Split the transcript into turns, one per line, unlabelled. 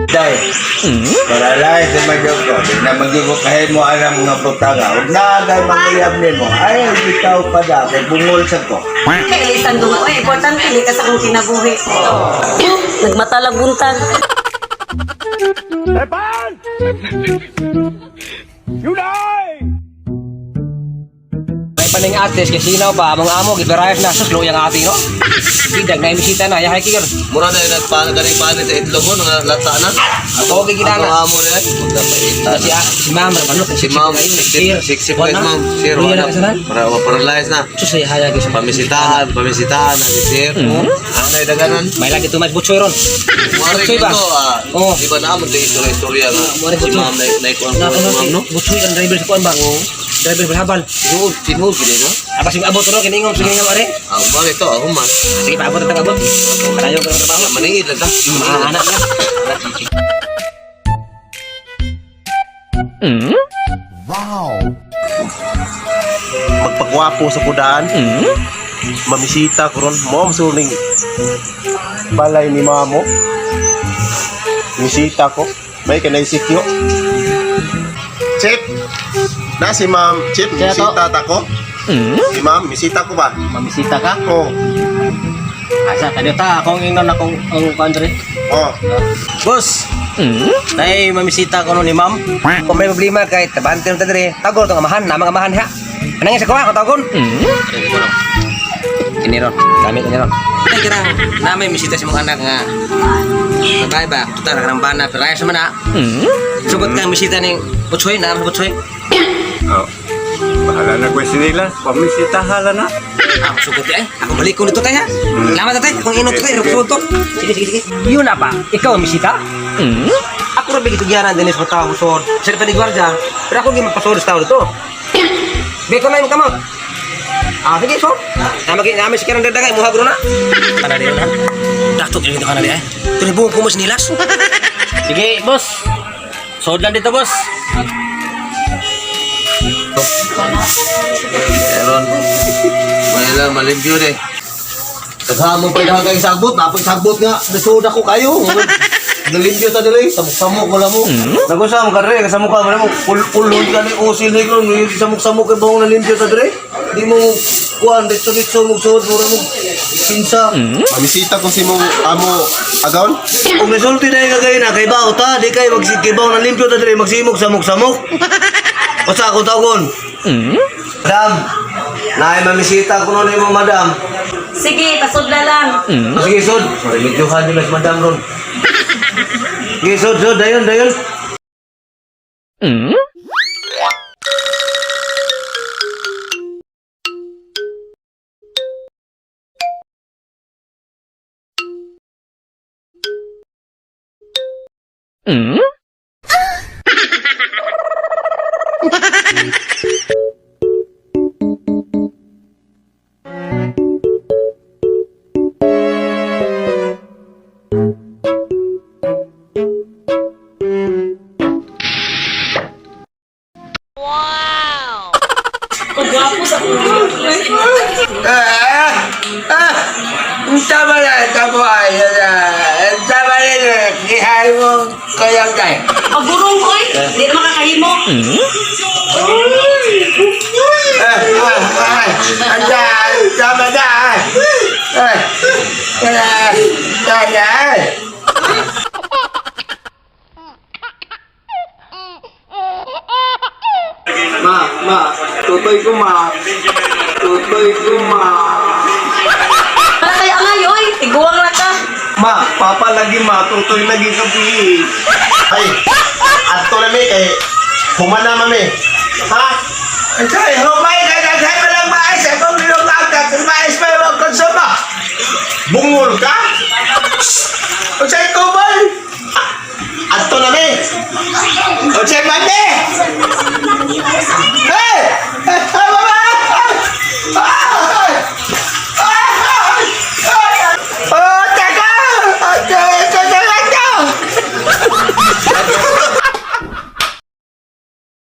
Day, paralay sa madyo ko. Di na magyugo kahit mo alam mga butanga. Huwag na agay manguyab nimo. Ay, bitaw pa da. Kay bungol sa ko.
Kailisan doon. Oy, importante ni ka sa akong kinabuhi. Nagmatalag buntag.
May paning ates kay sinaw pa among amo gibarayas na sus luyang ati no. Bidag na imisita na yahay kiyon.
Mura na yun, nagpaano galing paano sa itlog mo, nung lata na.
Ako kay
Ang
gidana.
amo na yun, magkapaita
Si
na.
si ma'am ra ba no?
Si ma'am, 60 po ma'am. Sir,
Luya
wala.
na kasalan.
Para paralyze na.
Sus ay hayag sa
Pamisitahan, pamisitahan na si sir. Ano ay daganan?
May lagi tumas butsoy ron.
Mara
Butsoy ba?
ito, ah,
Oo.
di ba na mo istorya istorya nga.
Mara
Si
butsoy.
ma'am na naikuan ko
Na
si ma'am no.
Butsoy ang driver sa kuan ba? Driver balhabal.
Tinuod, tinuod gid no.
Apa sing abot ro kiningon sige nga mare.
Ah, mara ito ako man.
Sige paabot ta abot. Kalayo ka ng trabaho.
Maningid lang ta.
Maanak na.
Magpagwapo sa kudaan. Mamisita ko ron. Mo masuling balay ni mamo. Misita ko. May kanay sikyo. Chip! Na si ma'am. Chip, misita ta ko. Si ma'am, misita ko ba?
Mamisita ka?
Oh.
Asa kadyo ta akong ingnon akong ang country.
Oh.
Boss. Nay mamisita ko no ni ma'am.
Kung may problema kay tabante ta dire, tagol tong amahan, namang amahan ha. Anangin sa kuha, katagon.
Kini ron.
Gamit ini ron.
Ay kira na may misita sa mga anak nga. Babae ba? Tuta na kanang bana pero ayos naman na. Sugot ka misita ning Butsoy na Butsoy.
Oh. Bahala na ko nila. Pamisitahala na.
Ah, sugot ay. Ako balik ko nito tay ha. Salamat tatay. Akong inom to tay.
Sige,
Sugot to. Sige sige sige.
Yun na pa, ikaw ang misita?
Ako ra bigitugyaran dinhi sa tao sod. Sa pa ni gwardiya. Pero ako gi magpasod sa tao dito.
Beko na yung kamot. Ah, sige, so. Tama kay namin si Kerang dagdagay, muha na.
Kana di na. Dato kini kana di ay. Tuloy buong kumus nilas.
Sige, boss. Sold lang dito, boss.
Meron. Manila, malimpyo eh. Daghan mo pa yung kay sagbot, napoy sagbot nga. Nasuod ako kayo. Nalimpyo ta dili, samok-samok wala mo. Nagusam ka dre, kasamo ka mo. Pulon ka ni usil ni kron, samok-samok kay bawang nalimpyo ta dre. Di mo kuan ditso-ditso mo suod mura mo pinsa.
Mamisita ko si mo amo agaon.
Kung nasulti na yung kagay na, kay bao ta, di kay kay bao nalimpyo ta dre, magsimok samok-samok. Usa ako tawgon. Madam, naay mamisita ko nun mo, madam.
Sige, pasudla lang.
Sige, sod. Sorry, medyo nila si madam ron. Sige, sod, sod. Dayon, dayon.
Pagwapo sa ulo.
Ah! Ah! Tama na, tama na. Tama na, ihay mo kayang kay.
Pagurong ko eh. Di na makakahimo.
Ah, ah, ah. Anda, tama na. Ah, ah, tama.
Ma, ma, tutoy ko ma. Tutoy ko ma.
Wala kaya angay oy. Tiguang na ka.
Ma, papa lagi ma, tutoy lagi kapi. Ay, adto na mi kay humana mami. Ha?
Ay, humay ka na tayo walang mais. Akong nilungag mais pa yung konsuma.
Bungol ka?
Unsay kubol?
Adto na mi.
Unsay mani?